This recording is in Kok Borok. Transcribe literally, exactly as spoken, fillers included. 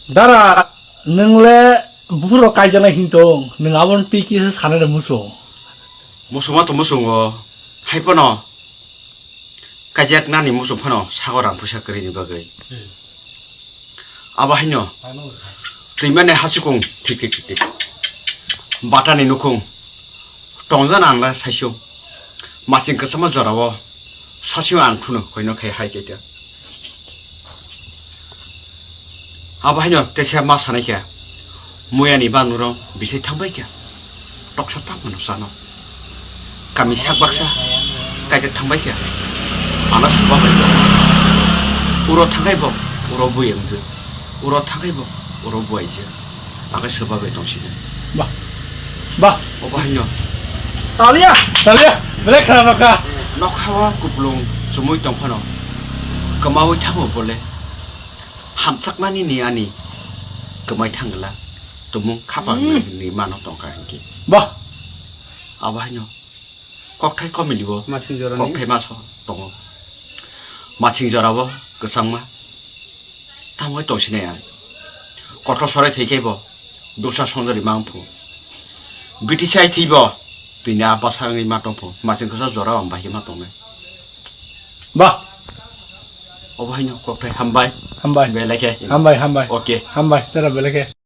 Dara, nwng le buphuru kaijaknai hintong, nwng aboni twi kisa sanai de muchung. Muchungma to muchungo, hai phano kaijaknani muchung phano sago rang puisa kwrwini bagwi. Abo haino twimani hachukung thik thik thik thik. Batani nukhung tongjana ang le saichung. Maching kwchama jorao sachung ang phunu koino khai hai kaita. Abo haino teisa ma sanai khe, muyani banurok bisai thangbai khe, toksa tamo no sano. Kami sak baksa kaita thangbai khe, ano saba bai. Uro thangkai bo, uro bui wngjak. Uro thangkai bo, uro bui aijak. Ang khe saba bai tong sini. Bah. Bah. Obo haino. Talia. Talia. Belai kharap rokha. Nokha o kuplung chumui tong phano. Kwmaui thango bole. Hamchakmani ni ani kwmai thangla. Tumung khapang Hmm. ni mano tongkha hinki. Bah. Abo haino. Kokthai komili bo. Masing jorani. Kokthai maso tongo. Masing jorabo kwchangma. Tamo tongsinai ang. Kothor sorai thai khe bo. Dosa songjari ma wngphu. Biti chai thwi bo. Twini a bwsa wngwi ma tongphu. Masing kwsa jora ang bahai ma tongnai. Bah. Obo haino kokthai hambai. Hambai. Belai khe. Hambai, hambai. Okay. Hambai, tera belai khe.